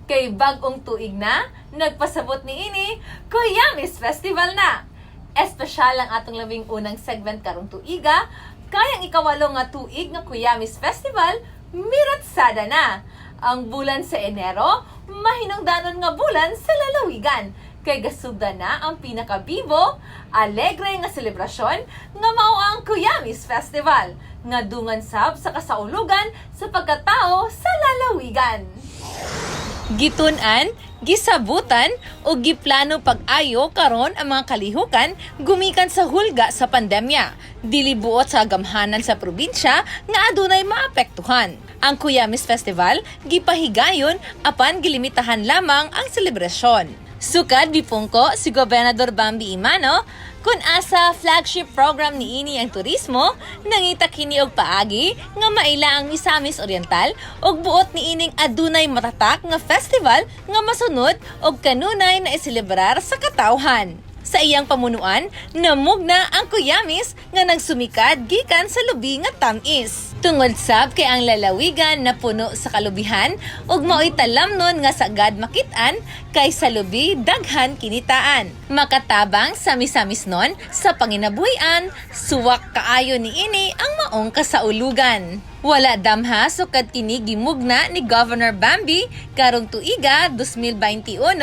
Kay bag-ong tuig na, nagpasabot ni ini, Kuyamis Festival na! Espesyal ang atong 11 segment karong tuiga, kay ang 8 nga tuig nga Kuyamis Festival, miratsada na! Ang bulan sa Enero, mahinungdanon nga bulan sa lalawigan. Kay gasugda na ang pinakabibo, alegre nga selebrasyon nga mao ang Kuyamis Festival nga dungan sab sa kasaulugan sa pagkatao sa lalawigan. Gitun-an, gisabutan o giplano pag-ayo karon ang mga kalihukan gumikan sa hulga sa pandemya. Dili buot sa gamhanan sa probinsya nga adunay maapektuhan. Ang Kuyamis Festival gipahigayon apan gilimitahan lamang ang selebrasyon. Sukad bipungko si Gobernador Bambi Emano kung asa flagship program niini ang turismo, nangita kini og paagi nga maila ang Misamis Oriental ug buot niining adunay matatak nga festival nga masunod og kanunay na iselebrar sa katawhan. Sa iyang pamunuan, namugna ang Kuyamis nga nagsumikad gikan sa lubi nga tamis. Tungod sab kay ang lalawigan na puno sa kalubihan ug mao'y talamnon nga sagad makit-an kay sa lubi daghan kinitaan. Makatabang sa Misamisnon sa panginabuhian, suwak kaayo niini ang maong kasaulugan. Wala damha sukad kini gimugna ni Governor Bambi karong tuiga 2021,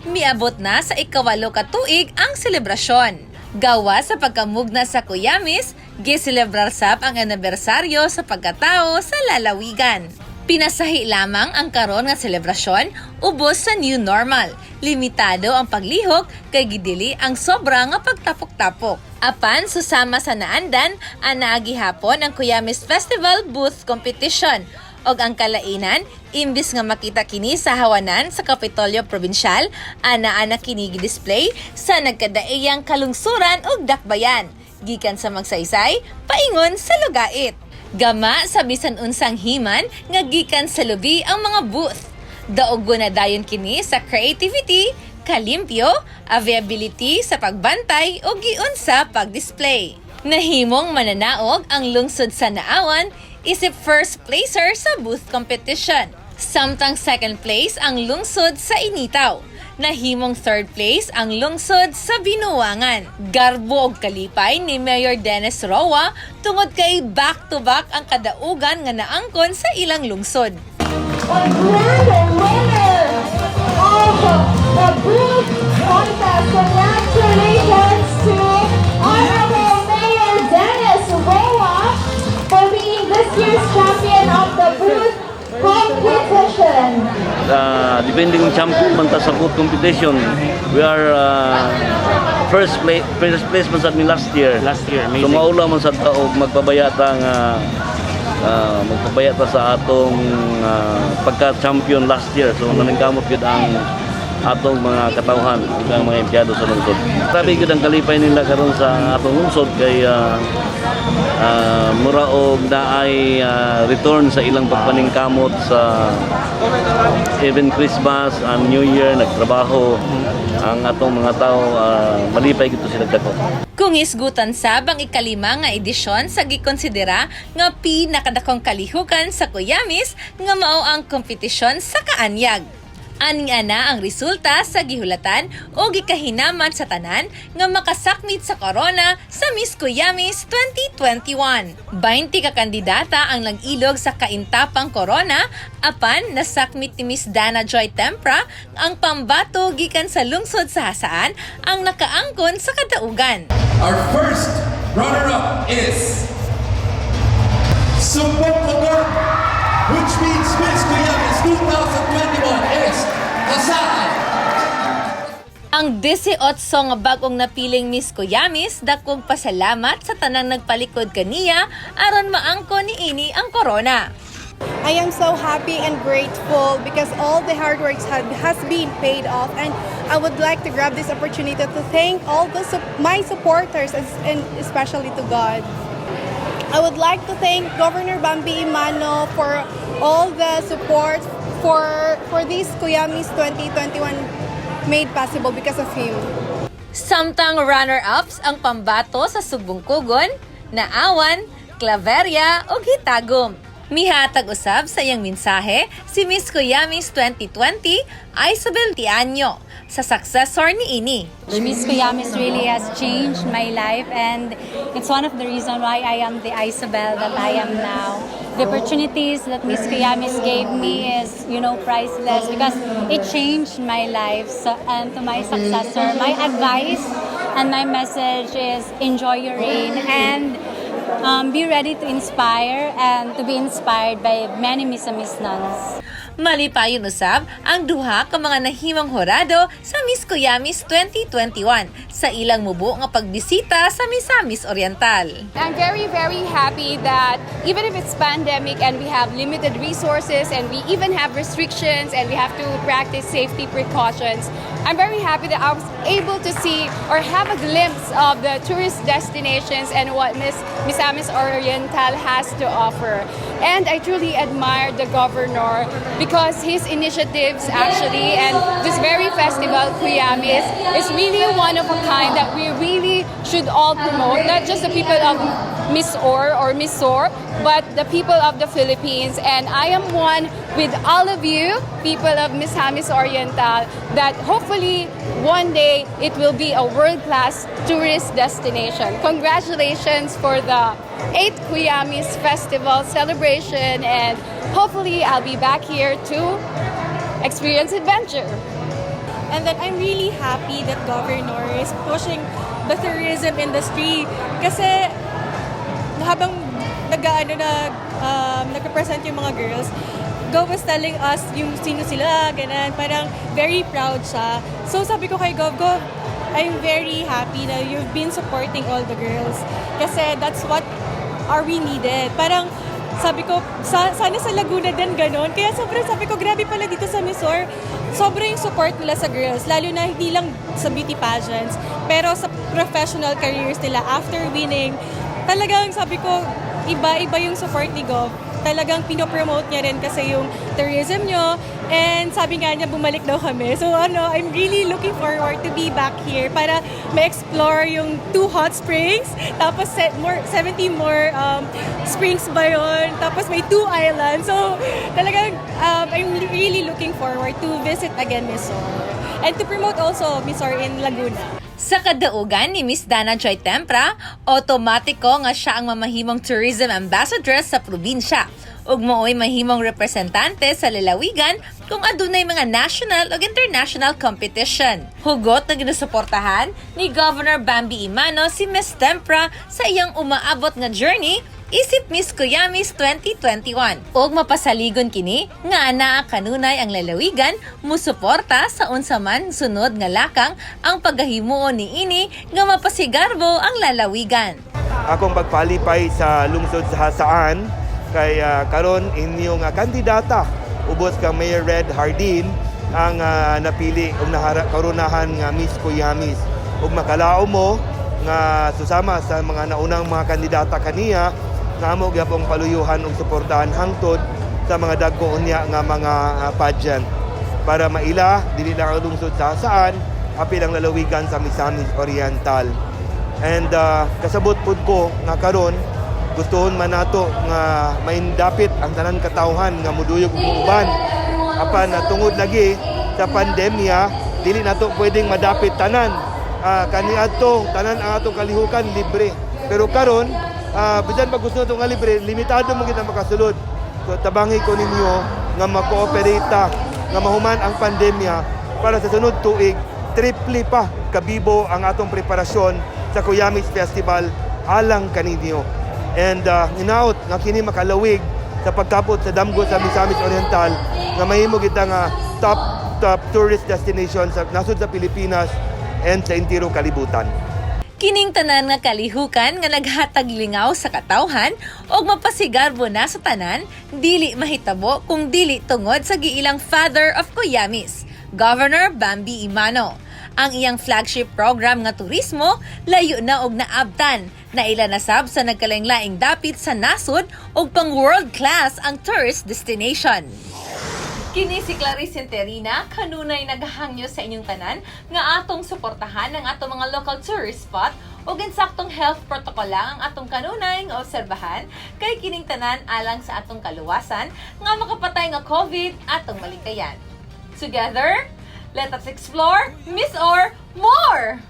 miabot na sa 8 ka tuig ang selebrasyon. Gawa sa pagkamugna sa Kuyamis, giselebrar sab ang anibersaryo sa pagkatao sa lalawigan. Pinasahi lamang ang karon nga selebrasyon ubos sa new normal. Limitado ang paglihok kay gidili ang sobra nga pagtapok-tapok. Apan susama sa naandan, anaa gihapon ang Kuyamis Festival Booth Competition. Og ang kalainan, imbis nga makita kini sa hawanan sa Kapitolyo Provincial, ana-ana kini gi-display sa nagkadaiyang kalungsuran ug dakbayan. Gikan sa Magsaysay, paingon sa Lugait. Gama sa bisan unsang himan nga gikan sa lubi ang mga booth. Daugo na dayon kini sa creativity, kalimpyo, availability sa pagbantay o giun sa pagdisplay. Nahimong mananaog ang lungsod sa Naawan isip first placer sa booth competition. Samtang second place ang lungsod sa Initao. Nahimong third place ang lungsod sa Binuangan. Garbo og kalipay ni Mayor Dennis Roa tungod kay back-to-back ang kadaugan nga naangkon sa ilang lungsod. A grand winner of the booth contest. Congratulations to Honorable Mayor Dennis Roa for being this year's champion of the booth competition. Defending champion man ta sa booth competition. We are first place man sa mi last year. Last year, So amazing. maula man sa ta og magpabaya ta sa atong pagka-champion last year. So naningkamot gyud ang atong mga katawhan ug ang mga empleyado sa lungsod. Grabe gyud ang kalipay nila karon sa atong lungsod kay mura og naay return sa ilang pagpaningkamot sa even Christmas and New Year, nagtrabaho ang atong mga tao, malipay gito sila dako. Kung isgutan sab ang 5 nga edisyon sa gikonsidera nga pinakadakong kalihukan sa Kuyamis nga mao ang kompetisyon sa kaanyag. Aning ana ang resulta sa gihulatan o gikahinaman sa tanan nga makasakmit sa corona sa Miss Kuyamis 2021. 20 ka kandidata ang nag-ilog sa kaintapang corona apan nasakmit ni Miss Dana Joy Tempra ang pambato gikan sa lungsod sa Jasaan ang nakaangkon sa kadaugan. Our first runner-up is Sumbong, which means Miss Kuyamis 2021 is Jasaan. Ang 18 nga bag-ong napiling Miss Kuyamis dakong pasalamat sa tanang nagpalikod kaniya aron maangko niini ang corona. I am so happy and grateful because all the hard work has been paid off, and I would like to grab this opportunity to thank all my supporters and especially to God. I would like to thank Governor Bambi Emano for all the support for this Kuyamis 2021 made possible because of him. Samtang runner-ups ang pambato sa Sugbong Kugon, Naawan, Claveria ug Hitagum. Mihatag usab sa iyang mensahe si Miss Kuyamis 2020, Isabel Tianyo, sa successor ni ini. Miss Kuyamis really has changed my life, and it's one of the reasons why I am the Isabel that I am now. The opportunities that Miss Kuyamis gave me is priceless because it changed my life. So, and to my successor, my advice and my message is enjoy your reign and be ready to inspire and to be inspired by many Misamisnons. Malipayon usab ang duha ka mga nahimong hurado sa Miss Kuyamis 2021 sa ilang mubo nga pagbisita sa Misamis Oriental. I'm very, very happy that even if it's pandemic and we have limited resources and we even have restrictions and we have to practice safety precautions, I'm very happy that I was able to see or have a glimpse of the tourist destinations and what Miss Misamis Oriental has to offer. And I truly admire the governor because his initiatives actually and this very festival, Kuyamis, is really one of a kind that we really should all promote, not just the people of MisOr or MisSor, but the people of the Philippines. And I am one with all of you, people of Misamis Oriental, that hopefully one day it will be a world-class tourist destination. Congratulations for the 8th Kuyamis Festival celebration, and hopefully I'll be back here to experience adventure. And then I'm really happy that governor is pushing the tourism industry kasi habang nag-ano nag nagpe-present yung mga girls, Gov was telling us yung sino sila, ganun. Parang very proud siya. So sabi ko kay Gov, "Gov, I'm very happy na you've been supporting all the girls." Kasi that's what are we needed. Parang sabi ko, sana sa Laguna din ganun. Kaya sobrang sabi ko, grabe pala dito sa MisOr. Sobrang yung support nila sa girls, lalo na hindi lang sa beauty pageants, pero sa professional careers nila after winning. Talagang sabi ko, iba-iba yung support ni Gov. Talagang pinopromote niya rin kasi yung tourism nyo. And sabi nga niya, bumalik daw kami. So ano, I'm really looking forward to be back here para ma-explore yung two hot springs. Tapos more, 70 more springs ba yun? Tapos may two islands. So talagang I'm really looking forward to visit again MisOr. And to promote also MisOr in Laguna. Sa kadaugan ni Miss Dana Joy Tempra, otomatiko nga siya ang mamahimong tourism ambassadress sa probinsya ug mao'y mahimong representante sa lalawigan kung adunay mga national ug international competition. Hugot na ginusuportahan ni Governor Bambi Emano si Miss Tempra sa iyang umaabot nga journey isip Miss Kuyamis 2021. Ug mapasaligon kini nga anaa kanunay ang lalawigan musuporta sa unsa man sunod nga lakang ang paghahimuon ni ini nga mapasigarbo ang lalawigan. Akong pagpalipay sa lungsod sa Jasaan kay karon inyong kandidata ubos kang Mayor Red Hardin ang napili og nahara karunahan nga Miss Kuyamis, ug makalaom mo nga susama sa mga naunang mga kandidata kaniya nga amo gyapong paluyuhan ug suportahan hangtod sa mga dagko unya nga mga pageant para maila dili lang ang lungsod sa Jasaan, apil ang lalawigan sa Misamis Oriental. And kasabot pud ko nga karon gustohon man nato nga maindapit ang tanan katawhan nga muduyog ug muuban. Apan tungod lagi sa pandemya, dili nato pwedeng madapit tanan. Kaniadto tanan ang atong kalihukan libre. Pero karon bisan pag gusto nato nga libre, limitado man kita makasulod. So tabangi ko ninyo nga ma-cooperate ta nga mahuman ang pandemya para sa sunod tuig triple pa kabibo ang atong preparasyon sa Kuyamis Festival alang kaninyo. And hinaot nga kini makalawig sa pagkapot sa damgo sa Misamis Oriental nga mahimo kita nga top top tourist destination sa nasod sa Pilipinas and sa entiro kalibutan. Kining tanan nga kalihukan nga naghatag lingaw sa katawhan ug mapasigarbo na sa tanan, dili mahitabo kung dili tungod sa giilang Father of Kuyamis, Governor Bambi Emano. Ang iyang flagship program nga turismo layo na og naabtan na ila nasab sa nagkalaing-laing dapit sa nasod ug pang world class ang tourist destination. Kini si Clarice Enterina, kanunay naghahangyo sa inyong tanan nga atong suportahan ang atong mga local tourist spot. Ug insaktong health protocol lang ang atong kanunay nga obserbahan kay kining tanan alang sa atong kaluwasan nga makapatay nga COVID atong malikayan. Together, let us explore MisOr more!